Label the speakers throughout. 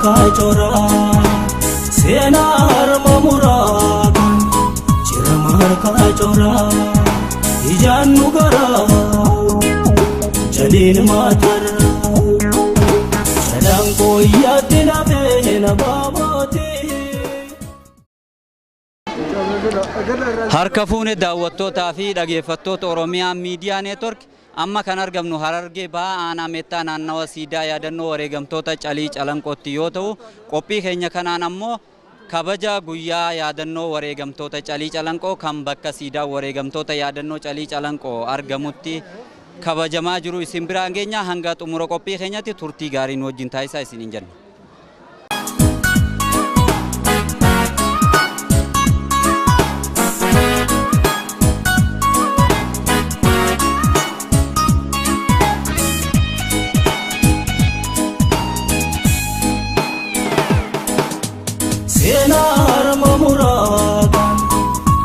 Speaker 1: harkaa cooraa seenaa harma muraa cirama harkaa cooraa ijaan nu garaa jaliin maatarra jalaan qooyyaatti lafee na baabooti.
Speaker 2: Harka fuune daawwattootaa fi dhageeffattoota Oromiyaa Miidiyaa Neetwork, amma kan argamnu Harargee Bahaa, Aanaa Meettaa, naannawa siidaa yaadannoo wareegamtoota Calii Calanqootti yoo ta'u, qophii keenya kanaan ammoo kabaja guyyaa yaadannoo wareegamtoota Calii Calanqoo kan bakka siidaa wareegamtoota yaadannoo Calii Calanqoo argamutti kabajamaa jiru isin biraan geenya. Hanga xumura qophii keenyatti turtii gaarii nu wajjin taasisaa isiniin jenna.
Speaker 1: Seenaa harma muraa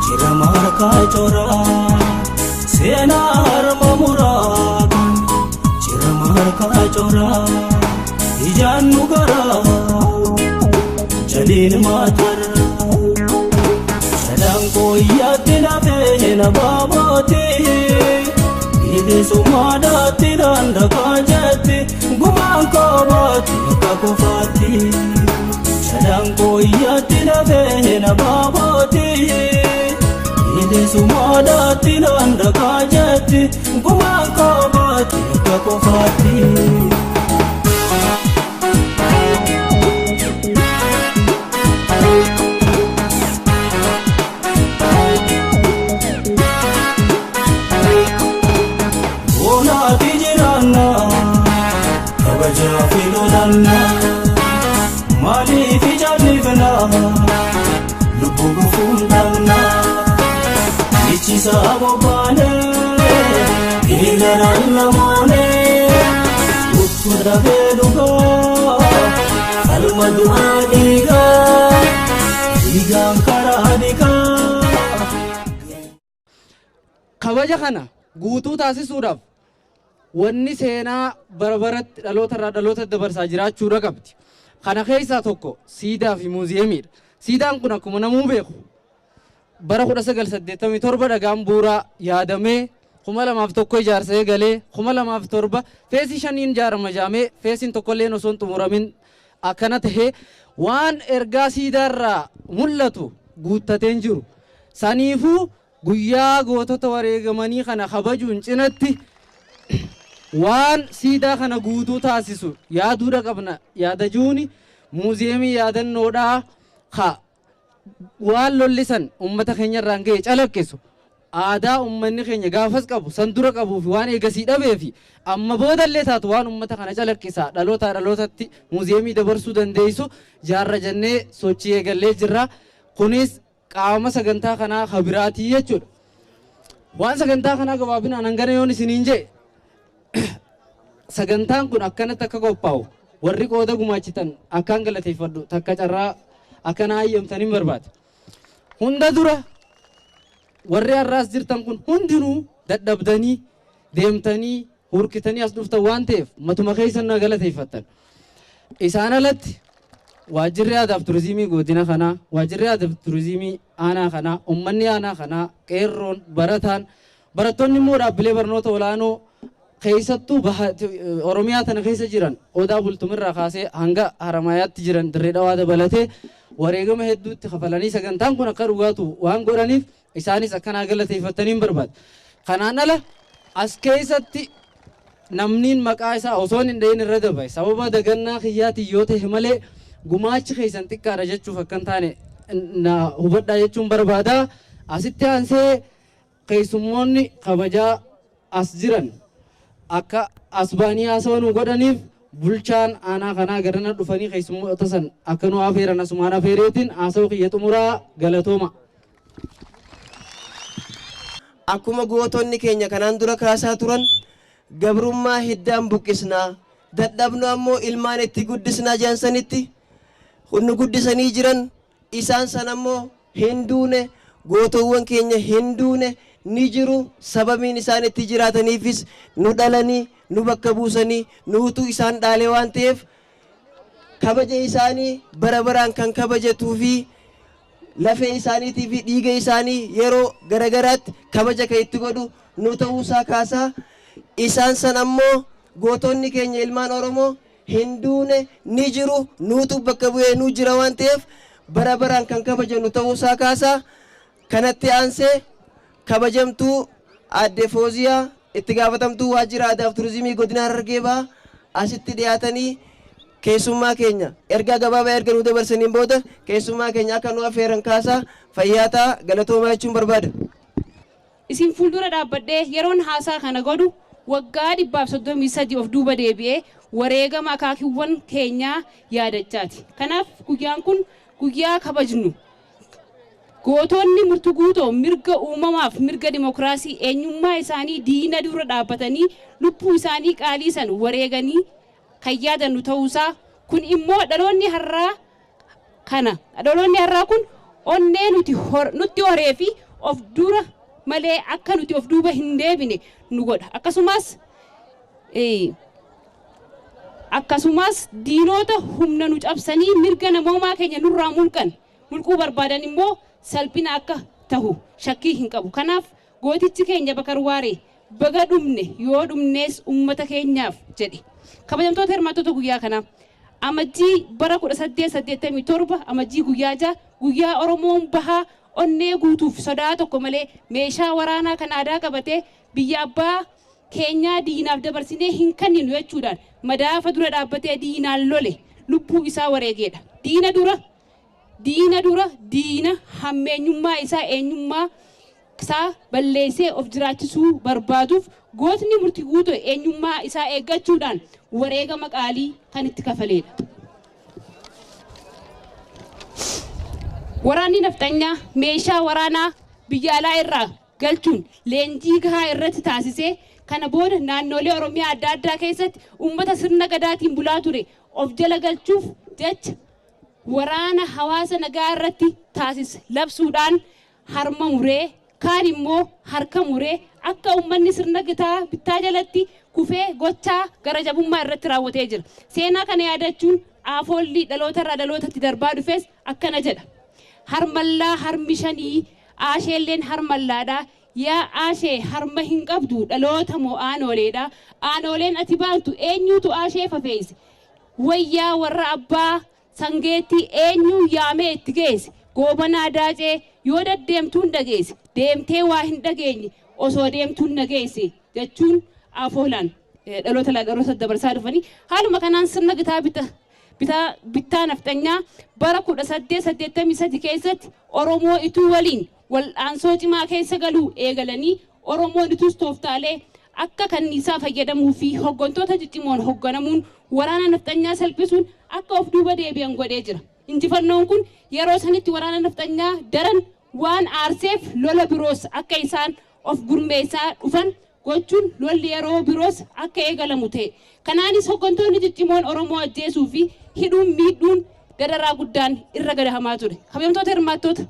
Speaker 1: cirama harkaa cooraa seenaa harma muraa cirama harkaa cooraa ijaan nu garaa jaliin maatarra jalaan qooyyaatti lafee na baabooti bilisummaadhaatti daandakaa jetti gumaan koobaatti akka kufaatti. Jalaan qooyyaatti lafee na baabooti bilisummaadhaatti daandakaa jetti gumaan koobaatti akka kufaatti. Bonaati jiraannaa kabajaa fi lolannaa maaliif ijaalifnaa lubbuu gufuun dhabnaa ichisaa bobbaanee dhiiraraan namoonee uttu dhabee dhugaa falma du'aa dhiigaa dhiigaan karaa dhiqaa.
Speaker 3: Kabaja kana guutuu taasisuudhaaf wanni seenaa bara baratti dhaloota irraa dhaloota dabarsaa jiraachuudha qabdi. Kana keessaa tokko siidaa fi muuziyeemiidha. Siidaan kun akkuma namuu beeku bara 1987 dhagaan bu'uuraa yaadamee, 2001 ijaarsa eegalee, 2007 feesii shaniin ijaarama jaamee feesiin tokkolleen osoo hin xumuramin akkana tahee waan ergaa siidaarraa mul'atu guuttateen jiru. Saniifuu guyyaa gootota wareegamanii kana kabajuun cinatti waan siidaa kana guutuu taasisu yaaduudha qabna. Yaadajuuni muuziyeemii yaadannoodhaa ka waan lollisan ummata keenya irraan ga'e calaqqisu, aadaa ummanni keenya gaafas qabu, san dura qabuu fi waan eegasii dhabee fi amma boodallee taatu waan ummata kana calaqqisa dhalootaa dhalootatti muuziyeemii dabarsuu dandeessu jaarra jennee sochii eegallee jirra. Kunis qaama sagantaa kanaa kabiraatii jechuudha. Waan sagantaa kanaa gabaabinaan hangana yoon isiniin jee, sagantaan kun akkanatti akka qophaa'u warri qooda gumaachitan akkaan galateeffadhu takka carraa akkana hayyamtaniin barbaada. Hunda dura warri har'aas jirtan kun hundinuu dadhabdanii deemtanii hurkitanii as dhuftan waan ta'eef matuma keessan na galateeffattan. Isaan alatti waajjirri aadaaf turizimii godina kanaa, waajjirri aadaaf turizimii aanaa kanaa, uummanni aanaa kanaa, qeerroon, barataan, barattoonni immoo dhaabbilee barnoota olaanoo keessattuu Oromiyaa tana keessa jiran, Odaa Bultumirraa kaasee hanga Haramayaatti jiran, Dirree Dhawaa dabalatee wareegama hedduutti kafalanii sagantaan kun akka dhugaatu waan godhaniif isaanis akkanaa galateeffataniin barbaada. Kanaan ala as keessatti namniin maqaa isaa osoo hin dhahin irra dabaye sababa dagannaa kiyyaatiin yoo ta'e malee gumaachi keessan xiqqaadha jechuuf akka hin taane na hubadhaa jechuun barbaada. Asitti aansee keessummoonni kabajaa as jiran akka as ba'anii haasawaa nu godhaniif bulchaan aanaa kanaa garana dhufanii keessummoota san akka nu afeeran asumaan afeereetiin haasawaa kiyya xumuraa. Galatooma.
Speaker 4: Akkuma gootonni keenya kanaan dura kaasaa turan, gabrummaa hiddaan buqqisnaa, dadhabnu ammoo ilmaan itti guddisnaa jaansanitti nu guddisanii jiran. Isaan san ammoo hin duune, gootowwan keenya hin duune, ni jiru. Sababiin isaan itti jiraataniifis nu dhalanii nu bakka buusanii nuutu isaan dhaale waan ta'eef. Kabaja isaanii bara baraan kan kabajatuu fi lafee isaaniitii fi dhiiga isaanii yeroo garagaraatti kabaja kan itti godhu nu ta'uusaa kaasaa. Isaan san ammoo gootonni keenya ilmaan Oromoo hin duune, ni jiru, nuutu bakka bu'ee nu jira waan ta'eef bara baraan kan kabajannu ta'uusaa kaasaa. Kanatti aansee kabajamtuu aadde Fooziyaa, itti gaafatamtuu waajjira aadaa fi turizimii godina Harargee Bahaa, asitti dhiyaatanii keessummaa keenya ergaa gabaabaa erga nu dabarsaniin booda keessummaa keenya akka nu affeeran kaasaa. Fayyaataa, galatoomaa jechuun barbaada.
Speaker 5: Isin fuuldura dhaabbadhee yeroon haasaa kana godhu waggaa 133 of duuba deebi'ee wareegama akaakiiwwan keenyaa yaadachaati. Kanaaf guyyaan kun guyyaa kabajnu. Gootonni murtii guutoo mirga uumamaaf mirga dimokiraasii eenyummaa isaanii diina dura dhaabbatanii lubbuu isaanii qaalii san wareeganii kan yaadannu ta'uusaa, kun immoo dhaloonni har'aa kana dhaloonni har'aa kun onnee nutti horee fi of dura malee akka nuti of duuba hin deebine nu godha. Akkasumas diinota humna nu cabsanii mirga namoomaa keenya nurraa mulqan mulquu barbaadan immoo salphina akka tahu shakkii hin qabu. Kanaaf gootichi keenya Bakar Waaree baga dhumne, yoo dhumnees uummata keenyaaf jedhe. Kabajamtoota hirmaattota guyyaa kanaa, Amajjii bara 1887, Amajjii guyyaa 6, guyyaa Oromoon bahaa onnee guutuuf sodaa tokko malee meeshaa waraanaa kan aadaa qabatee biyya abbaa keenyaa diinaaf dabarsinee hin kenninu jechuudhaan madaafa dura dhaabbatee diinaan lole lubbuu isaa wareegeedha. Diina dura diina hammeenyummaa isaa eenyummaa isaa balleessee of jiraachisuu barbaaduuf gootni murtii guutuu eenyummaa isaa eeggachuudhaan wareegama qaalii kan itti kafaleedha. Waraanni nafxanyaa meeshaa waraanaa biyya alaa irraa galchuun leenjii gahaa irratti taasisee kana booda naannolee Oromiyaa adda addaa keessatti uummata sirna gadaatiin bulaa ture of jala galchuuf jecha waraana hawaasa nagaa irratti taasise labsuudhaan harma muree, kaan immoo harka muree akka uummanni sirna gitaa bittaa jalatti kufee gochaa gara jabummaa irratti raawwatee jira. Seenaa kana yaadachuun afoolli dhaloota irraa dhalootatti darbaa dhufes akkana jedha. Harmallaa harmi shanii aasheelleen harmallaadha. Yaa aashee, harma hin qabdu, dhaloota moo aanooleedha. Aanooleen ati baantu eenyutu aashee fafeesse? Wayyaa warra abbaa sangeetti eenyu yaamee itti geesse? Goobanaa daacee yoo deddeemtuun dhageesse, deemtee waa hin dhageenye, osoo deemtuun dhageesse jechuun afoolaan dhaloota dhaloota dabarsaa dhufanii. Haaluma kanaan sirna gitaa bittaa nafxanyaa bara 1883 keessatti Oromoo Ituu waliin wal'aansoo cimaa keessa galuu eegalanii Oromoon Ituus tooftaalee akka kanniisaa fayyadamuu fi hooggantoota ciccimoon hoogganamuun waraana nafxanyaa salphisuun akka of duuba deebi'an godhee jira. Injifannoon kun yeroo sanitti waraana nafxanyaa daran waan aarseef lola biroos akka isaan of gurmeessaa dhufan gochuun lolli yeroo biroos akka eegalamu ta'e. Kanaanis hooggantoonni ciccimoon Oromoo ajjeesuu fi hidhuun miidhuun dararaa guddaan irra gadahamaa ture. Kabajamtoota hirmaattoota,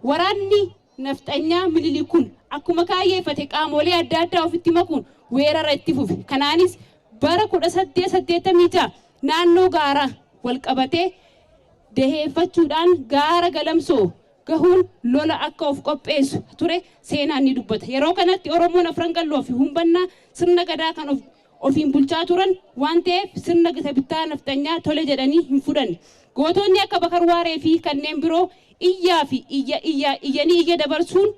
Speaker 5: waraanni nafxanyaa Minilik kun akkuma kaayyeeffate qaamolee adda addaa ofitti makuun weerara itti fufe. Kanaanis bara 1886 naannoo gaara wal qabatee daheeffachuudhaan gaara Galamsoo gahuun lola akka of qopheessu ture seenaan ni dubbata. Yeroo kanatti Oromoon Afran Qalloo fi Humbannaa sirna gadaa kan ofiin bulchaa turan waan ta'eef sirna gita bittaa nafxanyaa tole jedhanii hin fudhanne. Gootonni akka Bakar Waaree fi kanneen biroo iyyaa fi iyya iyya iyyanii iyya dabarsuun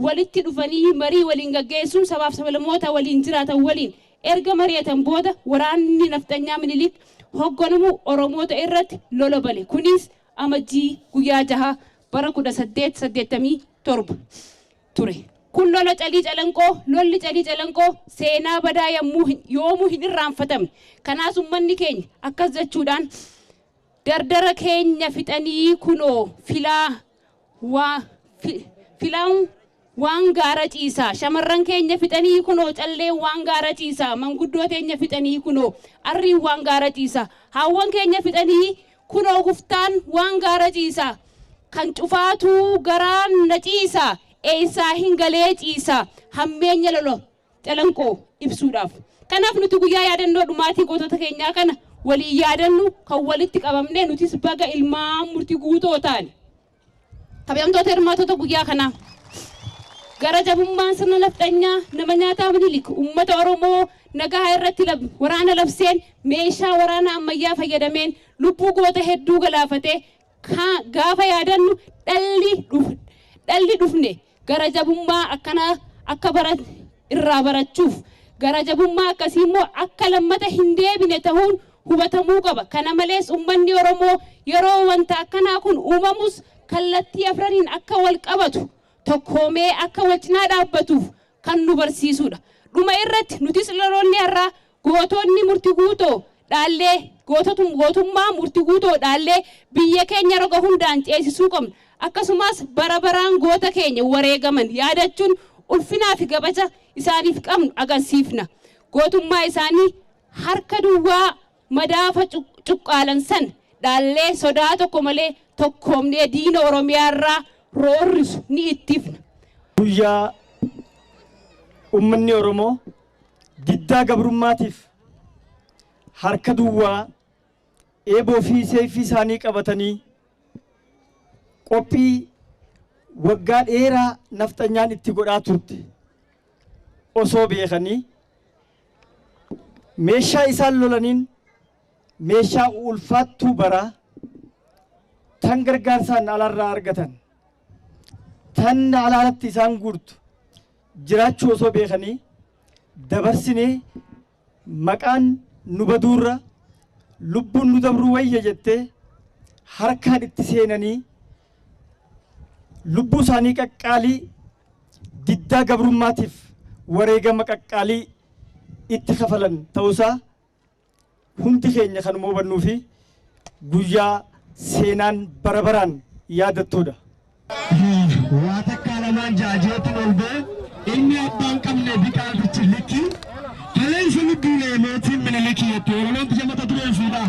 Speaker 5: walitti dhufanii marii waliin gaggeessuun sabaaf sablammoota waliin jiraatan waliin erga mari'atan booda waraanni nafxanyaa Minilik hoogganamu Oromoota irratti lola bane. Kunis Amajjii guyyaa 6 bara 1887 ture. Kun lola Calii Calanqoo, lolli Calii Calanqoo seenaa badaa yommuu yoomuu hin irraanfatamne. Kanaas uummanni keenya akkas jechuudhaan dardara keenya fixanii kunoo filaa waa filaan waan gaara ciisaa, shamarran keenya fixanii kunoo callee waan gaara ciisaa, manguddoo teenya fixanii kunoo arriin waan gaara ciisaa, haawwan keenya fixanii kunoo guftaan waan gaara ciisaa, kan cufaatuu garaan na ciisaa, eessaa hin galee ciisaa, hammeenya lolo Calanqoo ibsuudhaaf. Kanaaf nuti guyyaa yaadannoo dhumaatii gootota keenyaa kana Walii yaadannu kan walitti qabamnee nutis baga ilmaan Murtii Guutoo taane. Kabajamtoota hirmaatota guyyaa kanaa. Gara jabummaan sirna nafxanyaa nama nyaataa Minilik uummata Oromoo nagaa irratti waraana labseen meeshaa waraana ammayyaa fayyadameen lubbuu goota hedduu galaafatee gaafa yaadannu dhalli dhufne gara jabummaa akkana akka irraa barachuuf gara jabummaa akkasii immoo akka lammata hin deebine ta'uun hubatamuu qaba. Kana malees uummanni Oromoo yeroo wanta akkanaa kun uumamus kallattii afraniin akka wal qabatu tokkoomee akka wal cinaa dhaabbatuuf kan nu barsiisudha. Dhuma irratti nutis dhaloonni har'aa gootonni Murtii Guutoo dhaallee gootummaa Murtii Guutoo dhaallee biyya keenya roga hundaan ceesisuu qabna. Akkasumas bara baraan goota keenya wareegaman yaadachuun ulfinaa fi kabaja isaaniif qabnu agarsiifna. Gootummaa isaanii harka duwwaa madaafa cuqqaalan san dhaallee sodaa tokko malee tokkoomnee diina Oromiyaa irraa roorrisu ni ittifna.
Speaker 6: Guyyaa uummanni Oromoo diddaa gabrummaatiif harka duwwaa eeboo fi seefii isaanii qabatanii qophii waggaa dheeraa nafxanyaan itti godhaa turte osoo beekanii meeshaa isaan lolaniin meeshaa ulfaattuu baraa tan gargaarsaan alarraa argatan tan alaalatti isaan guurtu jiraachuu osoo beekanii dabarsinee maqaan nu baduurra lubbuun nu dabruu wayya jettee harkaan itti seenanii lubbuu isaanii qaqqaalii diddaa gabrummaatiif wareegama qaqqaalii itti kafalan ta'uusaa hundi keenya kan hubannuu fi guyyaa seenaan bara baraan yaadattuudha.
Speaker 7: Waa takka lamaan jaajeetiin ol ba'e ilmi abbaan qabne biqaaltichi likki kaleensa lubbuulee mootiin Minilikii jette Oromoon biyya mata dureen fuudha.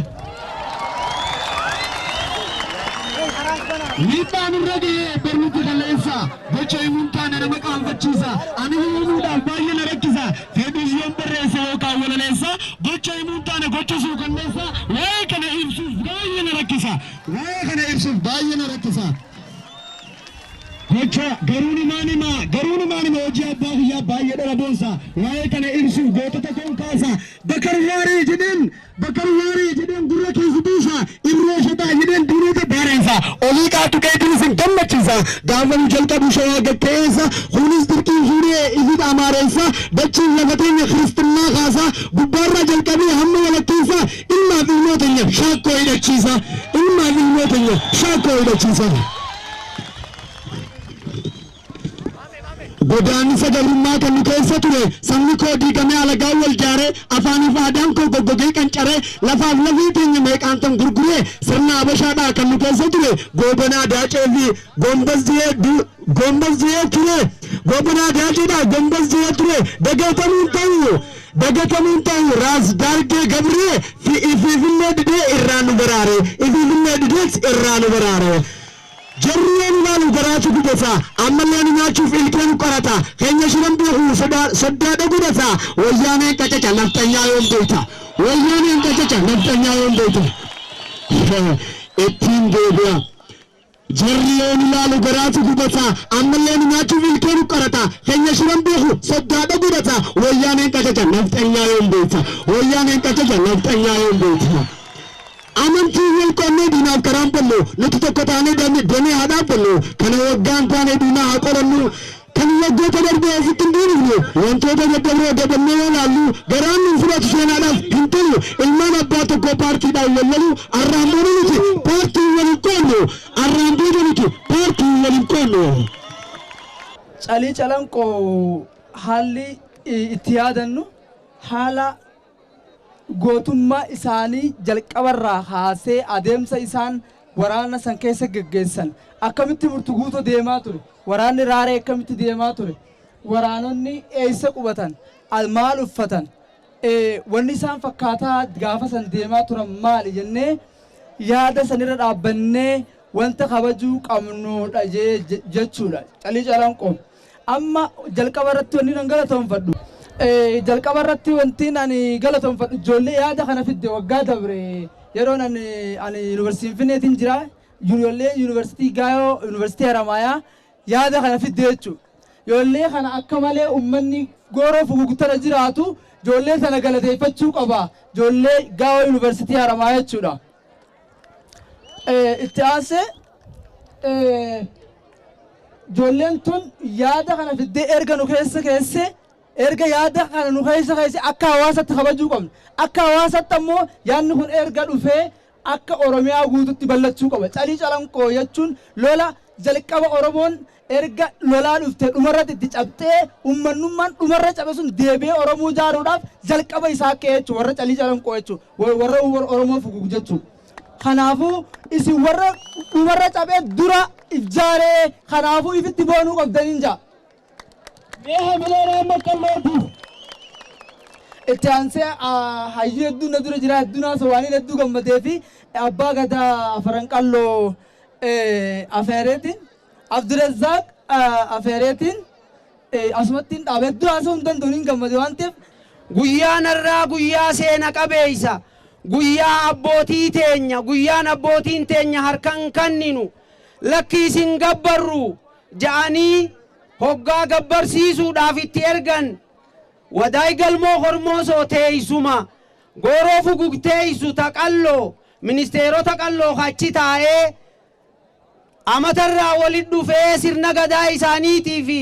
Speaker 7: Miidhaan irra ga'ee barnuti kaleensa gocha himuun taane nama qaanfachiisa ani himuudhaaf baay'ee na rakkisa fedhiis yoon barreessa yookaan walaleessa gocha himuun taane gocha suukanneessa waa'ee kana ibsuuf baay'ee na rakkisa waa'ee kana ibsuuf baay'ee na rakkisa. Gocha garuun himaan himaa garuun himaan himaa hojii abbaa kiyyaa baay'ee dhala boonsa waa'ee kana ibsuuf gootota koon kaasa bakar waarii jedheen gurra keessa buusa irree shataa jedheen diinota baareessa olii qaatu keetiin isin gammachiisa gaafa nu jalqabu shawaa gaggeessa kunis dirqiin fuudhee ifit amaareessa dachiin lafa teenya kiristinnaa kaasa gubbaarraa jalqabee hamma walakkeessa ilmaaf ilmoo teenya shaakkoo hidhachiisa ilmaaf ilmoo teenya shaakkoo hidhachiisa. Godaannisa gabrummaa kan nu keessa ture sabni koo diigamee alagaa wal jaaree afaaniif aadaan koo goggogee qancaree lafaaf lafii teenya meeqaan tan gurguree sirna habashaadhaa kan nu keessa ture goobanaa daacee fi gombas jiyee ture goobanaa daaceedhaa gombas jiyee ture dagatamuun ta'u raas daargee gabree fi ifiifillee didee irraa nu baraare ifiifillee didees irraa nu baraare. Jarreen ilaalu garaatu gubata ammallee nu nyaachuuf ilkeen qorata keenya shiran beeku soddaadha gudata wayyaaneen qacaca nafxanyaa yoom beekta wayyaaneen qacaca nafxanyaa yoom beekta ittiin deebi'a. Jarreen ilaalu garaatu gubata ammallee nu nyaachuuf ilkeen qorata keenya shiran beeku soddaadha gudata wayyaaneen qacaca nafxanyaa yoom beekta wayyaaneen qacaca nafxanyaa yoom beekta. Amantii wal qonnee diinaaf karaan ballu nuti tokko taanee damee haa dhaabbannu kana waggaan taanee diinaa haa qorannu kan waggoota darbee ofitti hin deebifnu wantoota daddarboo dabannee yoo laallu garaan nu fudhatu seenaadhaaf hin tolu ilmaan abbaa tokko paartiidhaan wallalu arraan booda nuti paartii waliin qoonnu arraan booda nuti paartii waliin qoonnu.
Speaker 3: Calii Calanqoo haalli itti yaadannu haala gootummaa isaanii jalqabarraa kaasee adeemsa isaan waraana san keessa geggeessan akkamitti Murtii Guutoo deemaa ture waraanni raaree akkamitti deemaa ture waraanonni eessa qubatan maal uffatan wanni isaan fakkaataa gaafa san deemaa turan maali jennee yaada sanirra dhaabbannee wanta kabajuu qabnudha jechuudha. Calii Calanqoo amma jalqaba irratti wanni nan galatoonfadhu Jalqaba irratti wanti ani galatoonfadhu ijoollee yaada kana fidde waggaa dabre yeroon ani yuunivarsiitii Finfinneetiin jira ijoollee yuunivarsiitii Gaayoo yuunivarsiitii Haramaayaa yaada kana fidde jechuudha. Ijoollee kana akka malee uummanni gooroo fugugtara jiraatu ijoollee sana galateeffachuu qaba. Ijoollee Gaayoo yuunivarsiitii Haramaayaa jechuudha. Itti aansee ijoolleen tun yaada kana fiddee erga nu keessa keessee erga yaada kana nu keessa keesse akka hawaasatti kabajuu qabna. Akka hawaasatti ammoo yaadni kun erga dhufee akka Oromiyaa guututti bal'achuu qaba. Calii Calanqoo jechuun lola jalqaba Oromoon erga lolaa dhufte dhumarratti itti cabxee uummanummaan dhumarra cabe sun deebi'ee Oromoo ijaaruudhaaf jalqaba isaa ka'e jechuudha. Warra Calii Calanqoo jechuudha. Warra Oromoo fuguug jechuudha. Kanaafuu isin warra dhumarra cabee dura ijaaree kanaafuu ifitti boonuu qabdaniin jaa. Itti aansee hayyuu hedduu na dura jira hedduu naasoo waan hedduu gammadee fi abbaa gadaa Afaran Qalloo afeereetiin Abdurrazzaaq afeereetiin asumatti hin dhaabe hedduu haasa'uu hin danda'u hin gammade waan ta'eef.
Speaker 8: Guyyaan har'aa guyyaa seena qabeessa guyyaa abbootii teenya guyyaan abbootiin teenya harkaan kanninu lakki isin gabbarru ja'anii hoggaa gabbarsiisuudhaaf itti ergan wadaay galmoo hormoosoo teessuma gooroo fugug teessu taqalloo ministeerota qalloo achi taa'ee amatarraa walit dhufee sirna gadaa isaaniitii fi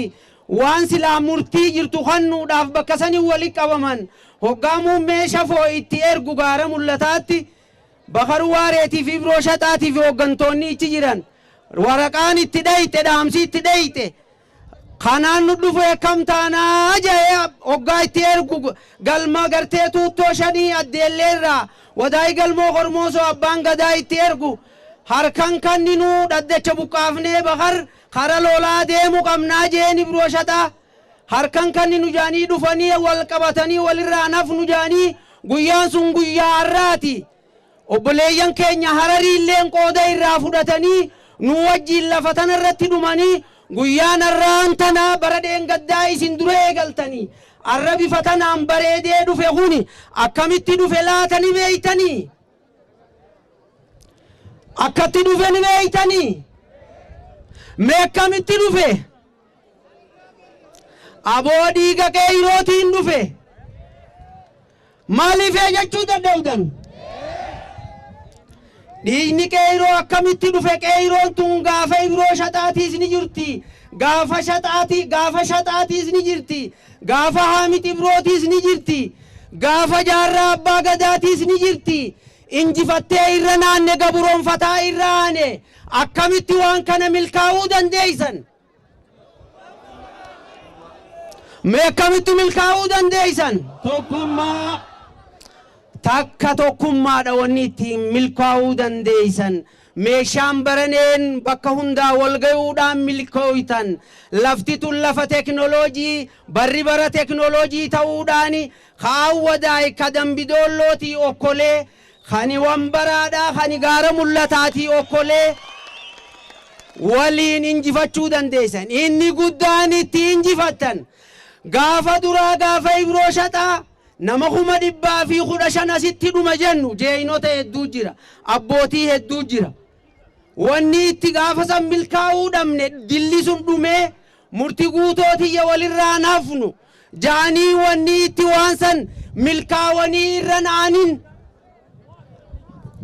Speaker 8: waan silaa murtii jirtu kannuudhaaf bakka sanii walit qabaman hoggaa muummee shafoo itti ergu gaara mul'ataatti Bakaruu Waareetii fi Ibiroo Shaxaatii fi hooggantoonni ichi jiran waraqaan itti dhayite dhaamsi itti dhayite kanaan nu dhufe akkam taanaa jee hoggaa itti ergu galma gartee tuuttoo shanii addeelleerraa wadaay galmoo hormoosoo abbaan gadaa itti ergu harkan kanninuu dhaddacha buqqaafnee Bakar kara lolaa deemu qabnaa jeen Ibiroo Shaxaa harkan kanninu jaanii dhufanii wal qabatanii walirraa nafnu jaanii guyyaan sun guyyaa har'aati. Obboleeyyan keenya Harariilleen qooda irraa fudhatanii nu wajjiin lafa tanarratti dhumanii guyyaan har'aan tanaa bara dheengaddaa isin dura eegaltanii har'a bifa tanaan bareedee dhufe kuni akkamitti dhufe laatanii beeytanii? Akkatti dhufe ni beeytanii? Mee akkamitti dhufe? Aboo dhiiga qeeyrootiin dhufe. Maaliif jechuu dadhabdan? Dhiigni qeeyroo akkamitti dhufe? Qeeyroon tun gaafa Ibiroo Shaxaatiis ni jirti. Gaafa Shaxaatii gaafa Shaxaatiis ni jirti. Gaafa Haamit Ibirootiis ni jirti. Gaafa Jaarraa Abbaa Gadaatiis ni jirti. Injifattee irra naanne gabroonfataa irra aane akkamitti waan kana milkaa'uu dandeessan? Mee akkamitti milkaa'uu dandeessan? Tokkummaa. Takka tokkummaadha wanni ittiin milkaa'uu dandeessan. Meeshaan baraneen bakka hundaa wal ga'uudhaan milkooytan. Lafti tun lafa teknooloojii barri bara teknooloojii ta'uudhaan kaawwadaay ka dambidoollootii okkolee kani wambaraadhaa kani gaara mul'ataatii okkolee waliin injifachuu dandeessan. Inni guddaan itti injifattan gaafa duraa gaafa Ibiroo Shaxaa nama 115,000 asitti dhuma jennu jeenota hedduu jira abbootii hedduu jira. Wanni itti gaafa san milkaa'uu dhabne dilli sun dhumee murtii guutootiyya walirraa nafnu jaanii wanni itti waan san milkaa'anii irra na'anin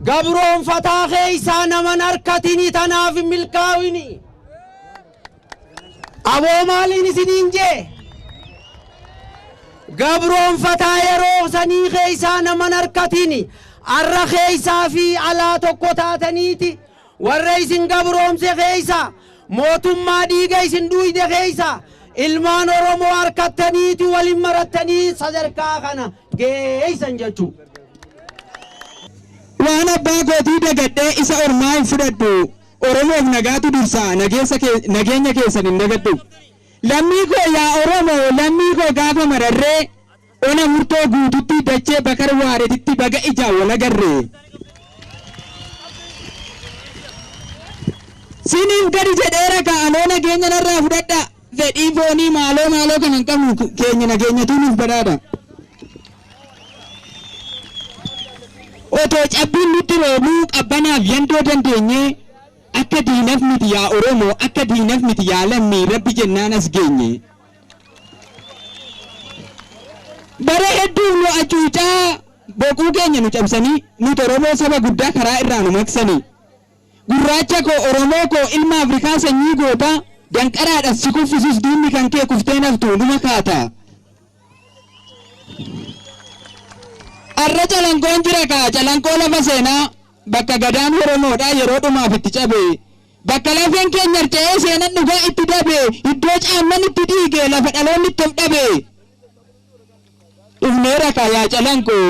Speaker 8: gabroonfataa keessaa naman harkatini tanaaf milkaa'ini. Aboo maaliin isiniin jee? Gabroonfataa yeroo sanii keessaa naman harkatini arra keessaa fi alaa tokko taataniiti warra isin gabroomse keessaa mootummaa dhiiga isin duuyde keessaa ilmaan Oromoo harkattaniiti waliin marattanii sadarkaa kana geessan jechuudha.
Speaker 9: Waan abbaa kootii dagadhee isa ormaa hin fudhadhu. Oromoof nagaatu dursa nageenya keessan hin dagadhu. Lammii koo yaa Oromoo lammii koo gaafa mararree ona murtoo guututti dachee Bakar Waareetitti baga ijaan wal agarree. Siniif gadi jedheera ka'anoo nageenya narraa fudhadha. Fedhii foonii maaloo maaloo kan hin qabnu keenya nageenyatu nuuf badhaadha. Otoo cabbiin nutti roobuu qabbanaaf yandoo dandeenye akka diinaf miti yaa Oromoo akka diinaf miti yaa lammii rabbi jennaan as geenye. Bara hedduuf nu acuucaa boquu keenya nu cabsanii nuti Oromoo saba guddaa karaa irraa nu maqsanii. Gurraacha koo Oromoo koo ilma Afrikaa sanyii gootaa danqaraadhaan si kuffisus diinni kan kee kuftee naftu numa kaata. Arra calanqoon jira kaa calanqoo lafa seenaa bakka gadaan Oromoodhaa yeroo dhumaaf itti cabe. Bakka lafeen keenya harca'ee seenan dhugaa itti dabe iddoo caamman itti dhiige lafa dhaloonni itti of dhabe. Dhufneerra kaa yaa calanqoo.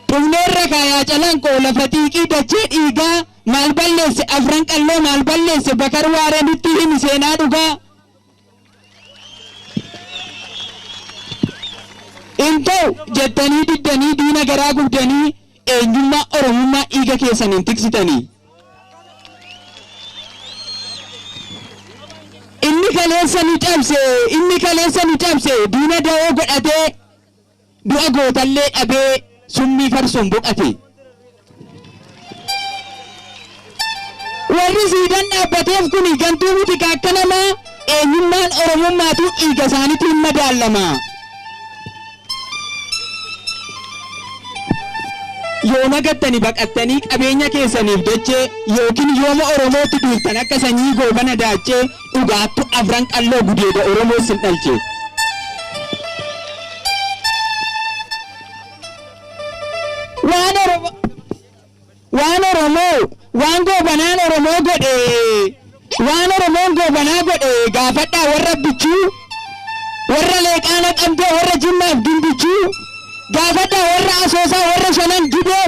Speaker 9: Dhufneerra kaa yaa calanqoo lafa xiiqii dachee dhiigaa maal balleesse afran qalloo maal balleesse bakar waaree nutti himi seenaa dhugaa. Hin ta'u jettanii diddanii diina garaa gubdanii eenyummaa Oromummaa dhiiga keessaniin tiksitanii. Inni kaleessa nu cabse inni kaleessa nu cabse diina da'oo godhatee du'a gootallee dhabee summii farsoon boqate. Warri siidan dhaabbateef kuni gantuu miti akka namaa eenyummaan Oromummaatu dhiiga isaaniitiin madaalama. Yooma gattanii baqattanii qabeenya keessaniif dachee yookiin yooma Oromootti duultan akka sanyii goobana daachee dhugaattu afran qalloo gudeeda Oromoo sin dhalche. Waan Oromoo waan goobanaan Oromoo godhe waan Oromoon goobanaa godhe gaafadhaa warra bichuu warra leeqaa naqamtee warra jimmaaf gimbichuu gaafadhaa warra asoosaa warra shanan gibee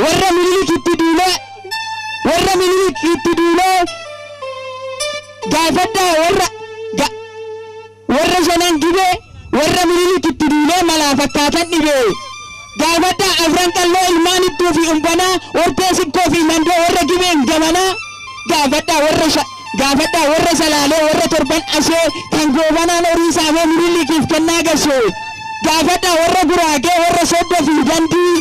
Speaker 9: warra minilik itti duulee warra minilik itti duulee gaafadhaa warra shanan gibee warra minilik itti duulee malaa fakkaatan dhibee gaafadhaa afran qalloo ilmaan ittuu fi umbanaa wartee sikkoo fi mandoo warra gibeen gamanaa gaafadhaa warra salaalee warra torban ashee kan goobanaan horii saamee minilikiif kennaa gashee. Gaafadhaa warra guraagee warra soddoo fi dandii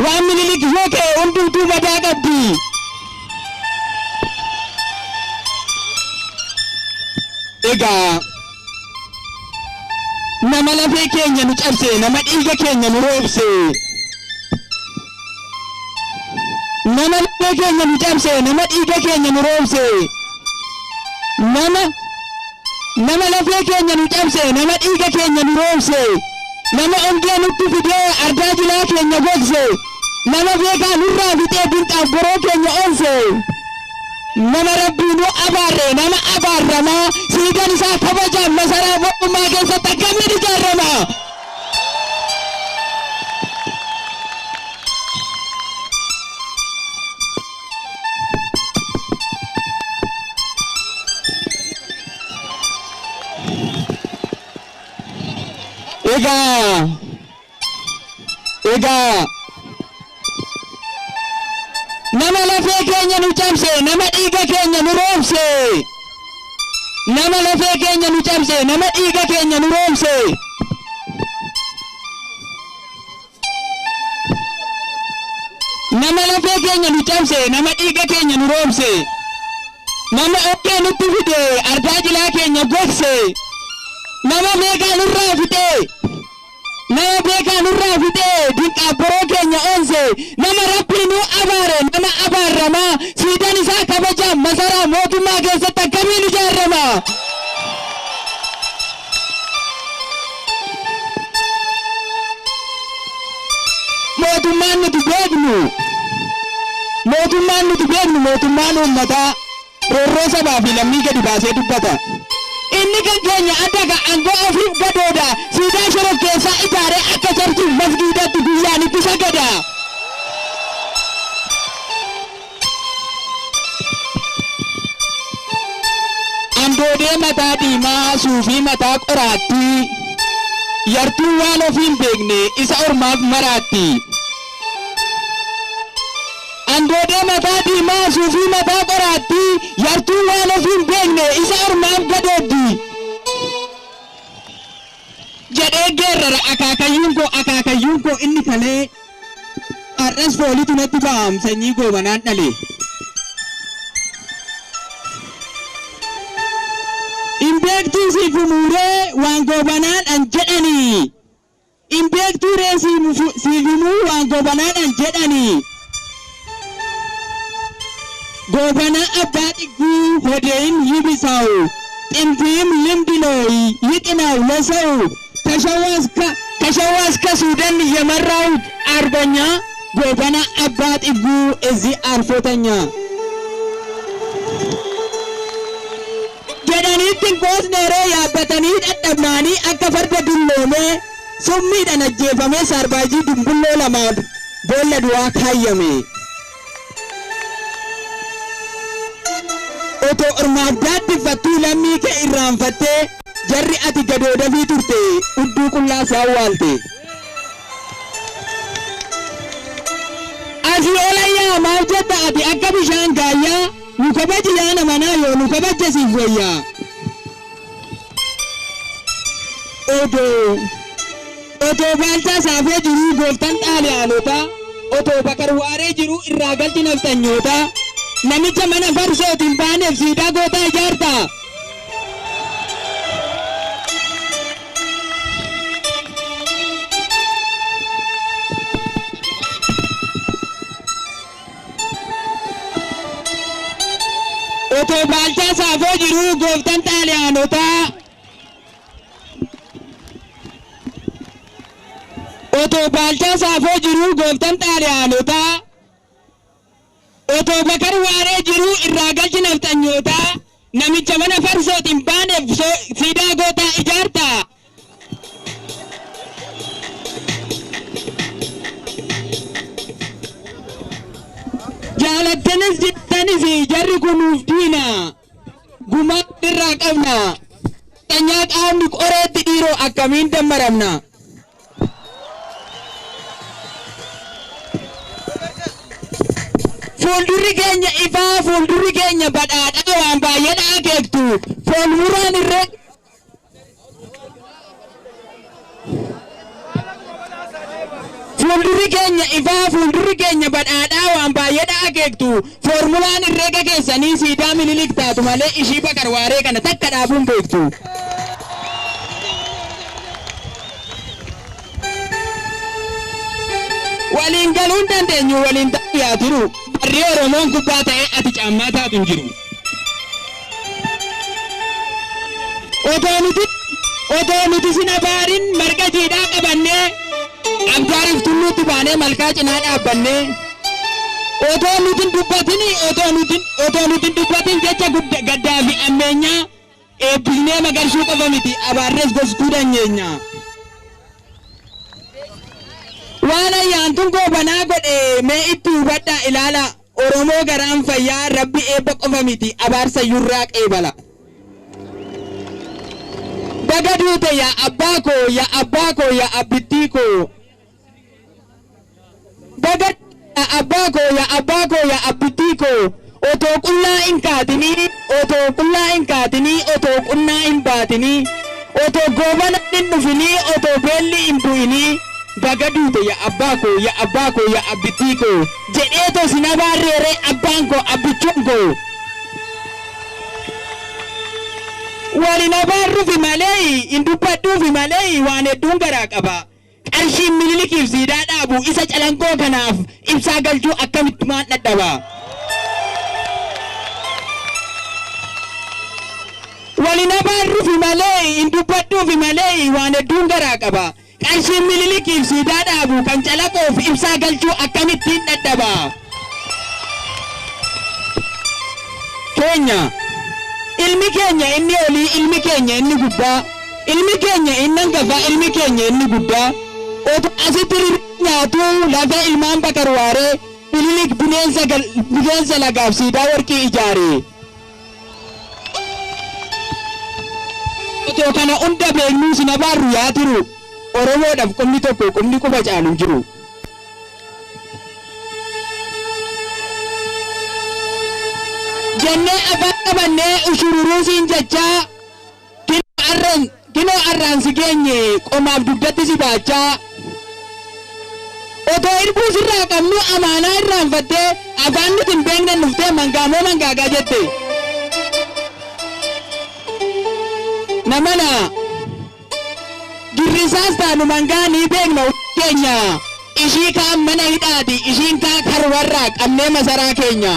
Speaker 9: waan minilik yoo ka'e hundumtuu madaa qabdi. Egaa nama lafee keenya nu cabse nama dhiiga keenya nu roobse nama lafee keenya nu cabse nama dhiiga keenya nu roobse nama lafee keenya nu cabse nama dhiiga keenya nu roobse. Nama ongee nutti fidee ardaa jilaa keenya gogse nama beekaa nurraa fixee dinqaaf boroo keenya oolse nama rabbii nu abaarre nama abaarramaa siidan isaa kabajaan masaraa mootummaa keessatti akkamiin ijaarama. Egaa nama lafee keenya nu cabse nama dhiiga keenya nu roobse nama lafee keenya nu cabse nama dhiiga keenya nu roobse nama lafee keenya nu cabse nama dhiiga keenya nu roobse nama okkee nutti fide ardaa jilaa keenya gogse nama beekaa nurraa fixe nama beekaa nurraa fixe dinqaaf boroo keenya oolse nama rabbii nu abaare nama abaaramaa siidan isaa kabajaan masaraa mootummaa keessatti akkamiin ijaarama. Mootummaan nuti beeknu mootummaan nuti beeknu mootummaan uummataa roorroo sabaa fi lammii gadi baasee dubbata. Inni kan keenya adda ka aangoo ofiif gadooda siidaa shorof keessaa ijaaree akka charchiif masgiidatti guyyaan itti sagada. Andoodee mataa diimaa suufii mataa qoraattii yartuu waan ofii hin beekne isa ormaaf maraatti. Andoodee mataa diimaa suufii mataa qoraattii yartuu waan ofii hin beekne isa ormaaf gadooddi. Jedhee geerrara akaakayyuun koo inni kalee har'as foolitu natti ba'am sanyii goobanaan dhale. Hin beektuu siif humuuree waan goobanaadhaan jedhanii. Hin beektuu ree siif himuu waan goobanaadhaan jedhanii. Goobanaa abbaa xigguu hodeeyin yibisaa'u xintiim limdinooyi yiqinaawu lasa'u ተሸዋ እስከ ሱዳን የመራው አርበኛ ጎበና አባ ጥጉ እዚህ አርፎተኛ jedhaniitti qoosneeree yaabbatanii dhadhabnaanii akka farda dulloomee summiidhaan ajjeefamee saarbaajii dumbulloo lamaan boolla du'aa kaayyame. Otoo ormaaf gaaddiffattuu lammii kee irraanfattee jarri ati gadoodafii turte hudduu qullaa si awwaalte. Asii olayyaa maal jetta ati akka bishaan gaayyaa nu kabaji yaa nama naa yoo nu kabajje siif wayyaa. Otoo Baalchaa Saafee jiruu gooftaan xaaliyaanotaa otoo Bakar Waaree jiruu irraa galchi nafxanyootaa namicha mana farsootiin baaneef siidaa gootaa ijaartaa. Otoo Baalchaa Saafoo jiruu gooftaan xaaliyaanotaa Otoo Baalchaa Saafoo jiruu gooftaan xaaliyaanotaa Otoo Bakar Waaree jiruu irraa galchi nafxanyootaa namicha mana farsootiin baaneef siidaa gootaa ijaartaa. Jaalattanis jettanis jarri kun nuuf diina gumaa irraa qabna xanyaa qaamni qoreetti dhiiroo akkamiin dammaramna. Fuuldurri keenya ifaa fuuldurri keenya badhaadhaa waan baay'eedha akeektu foolmuraan irree Fuuldurri keenya ifaa fuuldurri keenya badhaadhaa waan baay'eedha akeektu foormulaan herreega keessanii siidaa Minilik taatu malee ishii Bakar Waaree kana takka dhaabuun beektu. Waliin galuun dandeenyu waliin ta'uu yaa jiru barri Oromoon kubbaa ta'ee ati caammaa taatu hin jiru. Otoo nuti sin abaarin marga jiidhaa qabannee abdaariif tulluutti baanee malkaa cinaa dhaabbannee otoo nuti hin dubbatin otoo nuti hin dubbatin jecha gaddaa fi ammeenyaa eebbisnee magarsuu qofa miti abaarrees gorsuu dandeenya. Waan ayyaantuun goobanaa godhe mee itti hubadhaa ilaala Oromoo garaan fayyaa rabbi eebba qofa miti abaarsa yurraa qeebala. Baga duute yaa abbaa koo yaa abbaa koo yaa abbittii koo. Baga yaa abbaa koo yaa abbaa koo yaa abbittii koo otoo qullaa hin kaatinii otoo qullaa hin kaatinii otoo qunnaa hin baatinii otoo goobana hin dhufinii otoo beelli hin bu'inii baga duute yaa abbaa koo yaa abbaa koo yaa abbittii koo jedheetoo sin abaarreeree abbaan koo abbichuun koo. Waliin abaarruufi malee hin dubbadhuufi malee waan hedduun garaa qaba. Qarshiin Minilikiif siidaa dhaabu isa calanqoo kanaaf ibsaa galchuu akkamitti maan dhadhaba. Waliin abaarruufi malee hin dubbadhuufi malee waan hedduun garaa qaba. Qarshiin Minilikiif siidaa dhaabu kan calaqoof ibsaa galchuu akkamittiin dhadhaba. Keenya ilmi keenya inni olii ilmi keenya inni gubbaa ilmi keenya inni hangafaa ilmi keenya inni guddaa otoo asitti nyaatu lafa ilmaan Bakar Waaree Minilik bineensa lagaaf siidaa warqii ijaare. Otoo kana hunda beeknuu sin abaarru yaa turu Oromoodhaaf qubni tokko qubni quba caalu hin jiru. Jennee afaan qabannee ushururuu siin jechaa kinoo arraan si geenye qomaaf dugdatti si baachaa. Otoo irbuu sirraa qabnu amaanaa irraanfattee afaan nuti hin beekne dhuftee mangaamoo mangaagaa jette. Namana girrisaas taanu mangaa ni beekna keenya ishii kaan mana hidhaati ishiin kaan karwarraa qabnee masaraa keenya.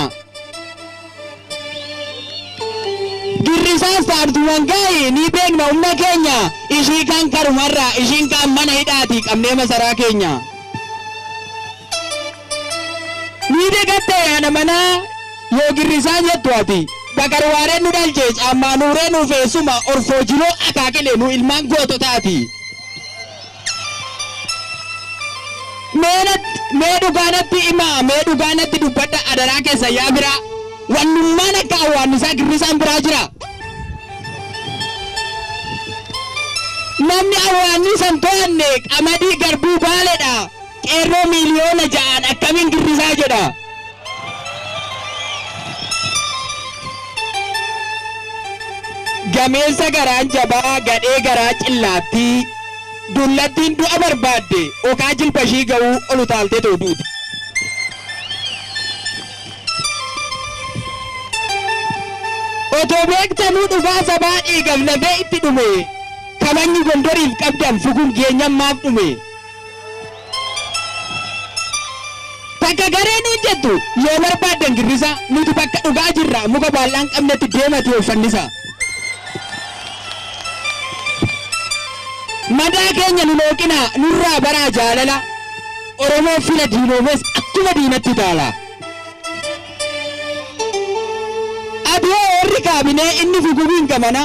Speaker 9: Girrisaas taatu mangaayi ni beekna humna keenya ishii kaan karumarraa ishiin kaan mana hidhaati qabnee masaraa keenya. Ni dagatte yaana manaa yoo girrisaan jettu ati Bakar Waareen nu dhalche caammaa nuuree nu feesuma orfoo jiroo akaakilee nu ilmaan goototaati. Mee dhugaanatti himaa mee dhugaanatti dubbadha adaraa keessa yaa biraa wannummaan akka awwaannisaa girrisaan biraa jira. Namni awwaannisan to'anne qamadii garbuu baaleedha. Qeerroo 6 miliyoona akkamiin girrisaa jedha. Gameessa garaan jabaa gadhee garaa cillaattii dullattiin du'a barbaadde okaa jilba ishii ga'uu ol utaaltee ta'u duuti. Otoo beektanuu dhugaa sabaa dhiigaf lafee itti dhume kabajni Gondoriif qabdan fugun geenyan maaf dhume. Bakka gareen hojjettu yoo barbaaddan girrisa nuti bakka dhugaa jirra muka baal'aan qabnetti deemati of fannisa. Madaa keenya nu looqina nurraa baraa jaalala Oromoo fila diinoomes akkuma diinatti taala. Adoo warri kaabinee inni fugubiin gamana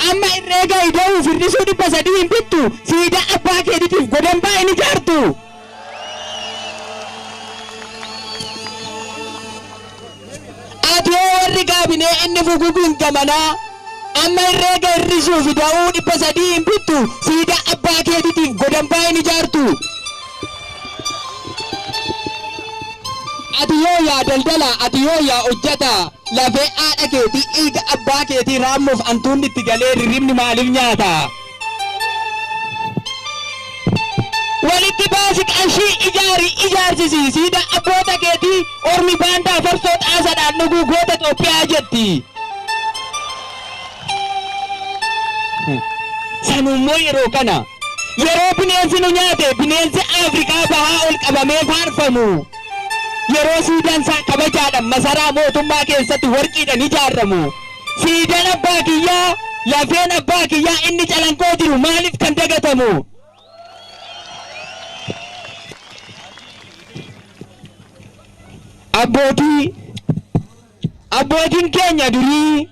Speaker 9: amma herreega ida'uu firrisuu 300 hin bittu siidaa abbaa keetiitiif godambaa hin ijaartu. Adoo warri kaabinee inni fugubiin gamana amma herreega hir'isuu fi da'uu 300 hin bittu siidaa abbaa keetiitiif godambaa hin ijaartu. Ati yoo yaa daldala ati yoo yaa hojjata lafee haadha keetii dhiiga abbaa keetii raammuuf antuunni itti galee rirribni maaliif nyaata? Walitti baasi qarshii ijaari ijaarsisi siidaa abboota keetii ormi baandaa farsoo xaasadhaan dhuguu goota Itoophiyaa jetti. Sanummoo yeroo kana yeroo bineensi nu nyaate bineensi Afrikaa bahaa ol qabamee faarfamu. Yeroo siidaan isaa kabajaadhaan masaraa mootummaa keessatti warqiidhaan ijaaramu. Siidaan abbaa kiyyaa lafeen abbaa kiyyaa inni calanqoo jiru maaliif kan dagatamu? Abbootii abbootiin keenya durii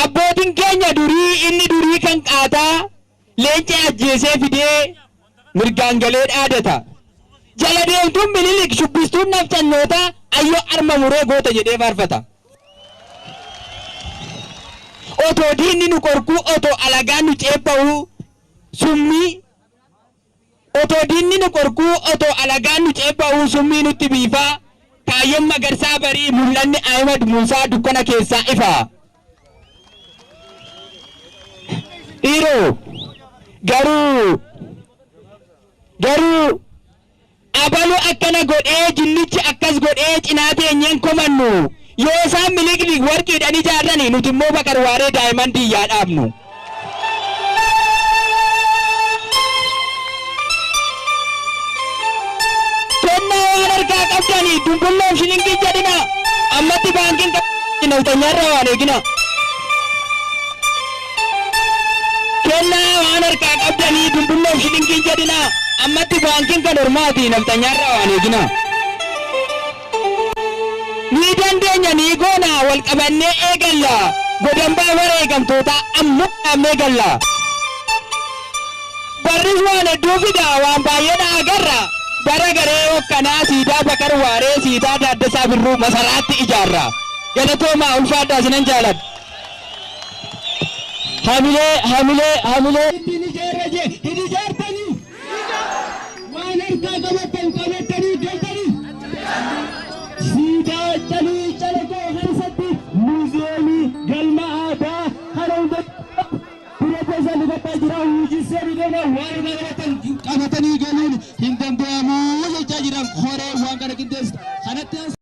Speaker 9: abbootiin keenya durii inni durii kan qaataa leenca ajjeesee fidee mirgaan galee dhaadata. Jala deemtuun Minilik shubbistuun nafxannoota ayyoo arma muree goota jedhee faarfata. Otoo diinni nu qorkuu otoo alagaan nu ceebba'uu summii otoo diinni nu qorkuu otoo alagaan nu ceebba'uu summii nutti biifaa kaayyoon Magarsaa Barii mul'anni Ahimad Muusaa dukkana keessaa ifa. Dhiiroo garuu garuu abalu akkana godhee jinnichi akkas godhee cinaa teenyeen komannu yoo isaan Minilik warqiidhaan ijaarrani nuti immoo Bakar Waaree daa'imman yaa dhaabnu. Kennaa waan harkaa qabdanii dundulloof shilingii jedhina ammatti baankiin nafxanyaarraa waan eegina. Kennaa waan harkaa qabdanii dundulloof shilingii jedhina ammatti baankiin kan ormaati nafxanyaarraa waan eegina. Ni dandeenya ni goona wal qabannee eegalla godambaa wareegamtoota ammoo dhaabnee galla. Barris waan hedduu fida waan baay'eedha agarra. Bara garee hokkanaa siidaa Bakar Waaree siidaa Daaddasaa Birruu masaraatti ijaarra. Galatoomaa ulfaadhaa sinan jaaladha. Hamilee hamilee hamilee.
Speaker 7: Ittiin ijaarra jee hin ijaartanii waan harkaa qabattan qabattanii galtanii siidaa calii calaqoo keessatti Seenu deemaa waan irraa baratan qabatanii galuun hin danda'amu jechaa jiran. Koree waan kana qindeesse.